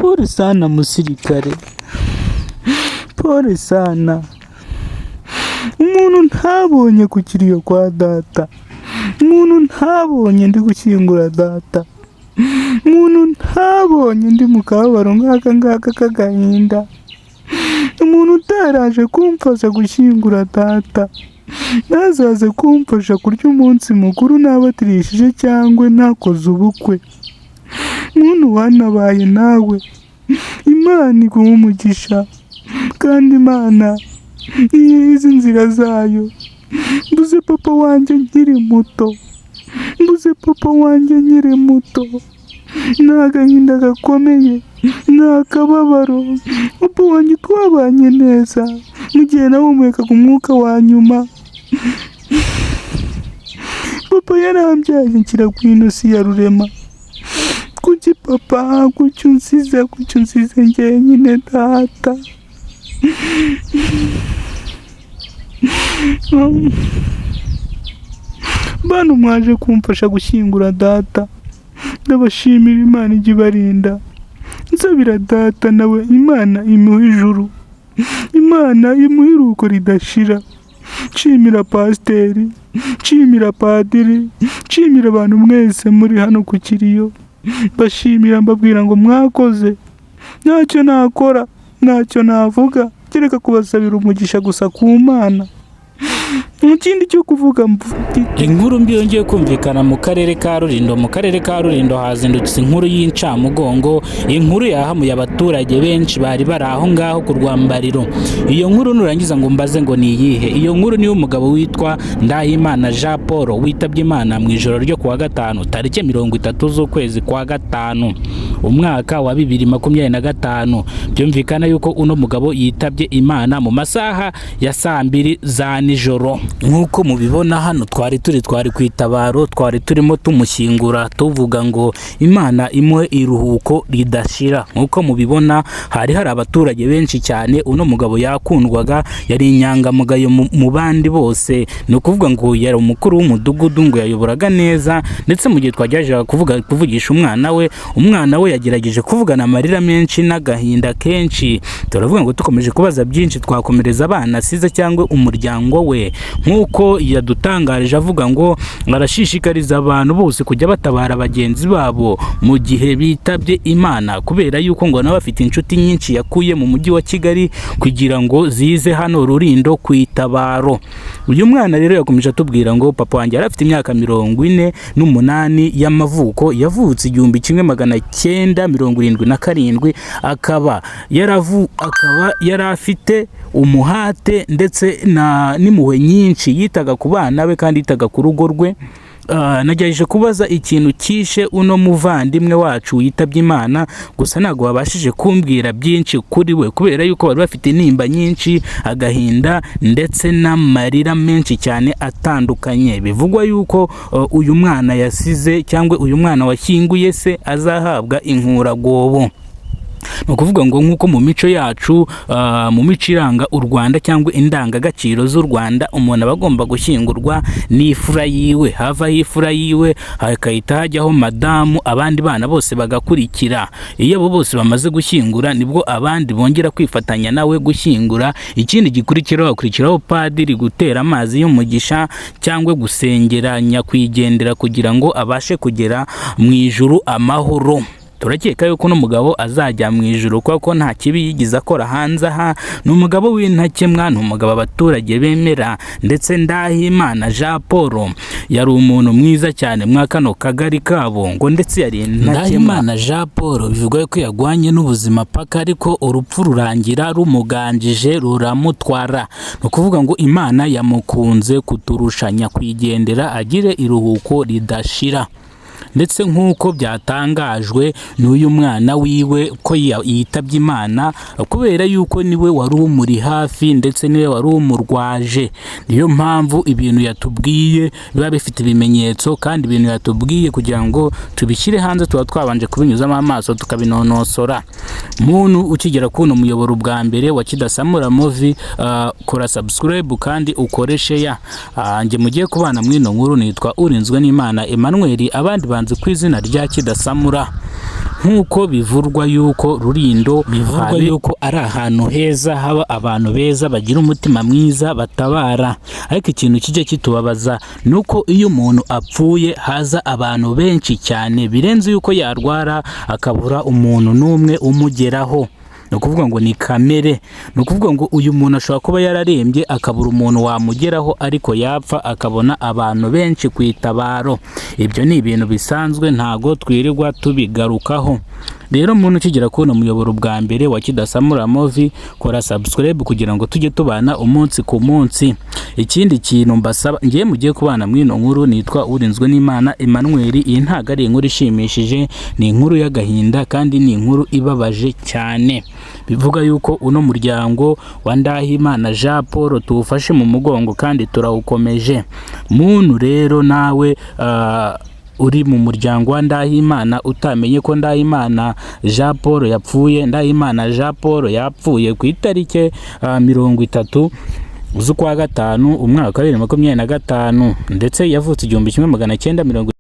Pole sana musirikare, pole sana. Umuntu ntabonye ku kiriyo kwa data, umuntu ntabonye ndi gushyingura data, umuntu ntabonye ndi mu kababaro nk'aka ngaka k'agahinda, umuntu utaraje kumfasha gushyingura data, ntazaze kumfasha kurya umunsi mukuru nabatirishije cyangwa nakoze ubukwe. Muntu wanabaye nawe, Imana iguhe umugisha, kandi Imana niyo izi inzira zayo. Mbuze papa wanjye nkiri muto, mbuze papa wanjye nkiri muto, ni agahinda gakomeye, ni akababaro. Papa wanjye twabanye neza mu gihe nahumekaga umwuka wa nyuma. Papa yarambyaye nshyira ku ino si ya Rurema. Kuki papa, kuki unsize, kuki unsize njyenyine data? Bano mwaje kumfasha gushyingura data, ndabashimira. Imana ijya ibarinda. Nsabira data nawe, Imana imuhe ijuru, Imana imuhe iruhuko ridashira. Nshimira pasiteri, nshimira padiri, nshimira abantu mwese muri hano ku kiriyo. Mbashimira mbabwira ngo mwakoze. Ntacyo nakora, ntacyo navuga, kereka kubasabira umugisha gusa ku Mana. Mu kindi cyo kuvuga mfite. Inkuru mbi yongeye kumvikana mu karere ka Rulindo. Mu karere ka Rulindo hazindutse inkuru y'incamugongo, inkuru yahamuye abaturage benshi bari bari aho ngaho ku rwambariro. Iyo nkuru nurangiza ngo mbaze ngo ni iyihe? Iyo nkuru ni y'umugabo witwa Ndahimana Jean Paul witabye Imana mu ijoro ryo kuwa gatanu, tariki 30 z'ukwezi kwa gatanu, umwaka wa 2025. Byumvikana yuko uno mugabo yitabye Imana mu masaha ya saa 2 za nijoro. Nk'uko mubibona hano twari turi, twari ku itabaro, twari turimo tumushyingura, tuvuga ngo Imana imuhe iruhuko ridashira. Nk'uko mubibona hari hari abaturage benshi cyane. Uno mugabo yakundwaga, yari inyangamugayo mu bandi bose. Ni ukuvuga ngo yari umukuru w'umudugudu, ngo yayoboraga neza. Ndetse mu gihe twagerageje kuvugisha umwana we, umwana we yagerageje kuvugana amarira menshi n'agahinda kenshi. Turavuga ngo dukomeje kubaza byinshi twakomereza abana asize cyangwa umuryango we. Nk'uko yadutangarije avuga ngo arashishikariza abantu bose kujya batabara bagenzi babo mu gihe bitabye Imana, kubera yuko ngo nawe afite inshuti nyinshi yakuye mu mujyi wa Kigali kugira ngo zize hano Rulindo ku itabaro. Uyu mwana rero yakomeje atubwira ngo papa wanjye yari afite imyaka 48 y'amavuko, yavutse 1977, akaba yari afite umuhate ndetse n'impuhwe nyinshi, yitaga ku bana be kandi yitaga ku rugo rwe. Nagerageje kubaza ikintu cyishe uno muvandimwe wacu yitabye Imana, gusa ntabwo babashije kumbwira byinshi kuri we, kubera yuko bari bafite intimba nyinshi, agahinda ndetse n'amarira menshi cyane atandukanye. Bivugwa yuko uyu mwana yasize cyangwa uyu mwana washyinguye se azahabwa inkuragobo. Ni ukuvuga ngo nk'uko mu mico yacu, mu mico iranga u Rwanda cyangwa indangagaciro z'u Rwanda, umuntu aba agomba gushyingurwa n'imfura yiwe. Havaho imfura yiwe hakahita hajyaho madamu, abandi bana bose bagakurikira. Iyo abo bose bamaze gushyingura, nibwo abandi bongera kwifatanya nawe gushyingura. Ikindi gikurikiraho, hakurikiraho padiri gutera amazi y'umugisha cyangwa gusengera nyakwigendera kugira ngo abashe kugera mu ijuru amahoro. Turakeka yuko uno mugabo azajya mu ijuru kuko nta kibi yigize akora hanze aha. Ni umugabo w'intakemwa, ni umugabo abaturage bemera. Ndetse Ndahimana Jean Paul yari umuntu mwiza cyane mwa kano kagari kabo, ngo ndetse yari intakemwa. Ndahimana Jean Paul bivugwa ko yagwanye n'ubuzima paka, ariko urupfu rurangira rumuganjije ruramutwara. Ni ukuvuga ngo Imana yamukunze kuturusha. Nyakwigendera agire iruhuko ridashira. Ndetse nk'uko byatangajwe n'uyu mwana wiwe ko yitabye Imana, kubera yuko niwe wari umuri hafi ndetse niwe wari umurwaje, niyo mpamvu ibintu yatubwiye biba bifite ibimenyetso. Kandi ibintu yatubwiye kugira ngo tubishyire hanze tuba twabanje kubinyuzamo amaso tukabinonosora. Muntu ukigera kuno muyoboro bwa mbere wa Kidasamura Movie, kora subscribe kandi ukore share. Njye mugiye kubana mwino nkuru nitwa Urinzwe n'Imana Emmanuel, abandi banzi ku izina rya Kidasamura. Nk'uko bivurwa yuko Rulindo, bivurwa yuko ari ahantu heza haba abantu beza bagira umutima mwiza batabara, ariko ikintu kijya kitubabaza ni uko iyo umuntu apfuye haza abantu benshi cyane birenze yuko yarwara akabura umuntu n'umwe umugeraho. Ni ukuvuga ngo ni kamere, ni ukuvuga ngo uyu muntu ashobora kuba yararembye akabura umuntu wamugeraho, ariko yapfa akabona abantu benshi ku itabaro. Ibyo ni ibintu bisanzwe, ntago twirirwa tubigarukaho. Rero muntu ukigera kubona umuyoboro bwa mbere wa Kidasamura Movie, kora subscribe kugira ngo tujye tubana umunsi ku munsi. Ikindi kintu mbasaba, ngiye mugiye kubana muri ino nkuru, nitwa Urinzwe n'Imana Emmanuel. Iyi ntago ari inkuru ishimishije, ni inkuru y'agahinda kandi ni inkuru ibabaje cyane. Bivuga yuko uno muryango wa Ndahimana Jean Paul tuwufashe mu mugongo kandi turawukomeje. Muntu rero nawe uri mu muryango wa Ndahimana utamenye ko Ndahimana Jean Paul yapfuye, Ndahimana Jean Paul yapfuye ku itariki 30 z'ukwa gatanu umwaka wa 2025, ndetse yavutse 1900.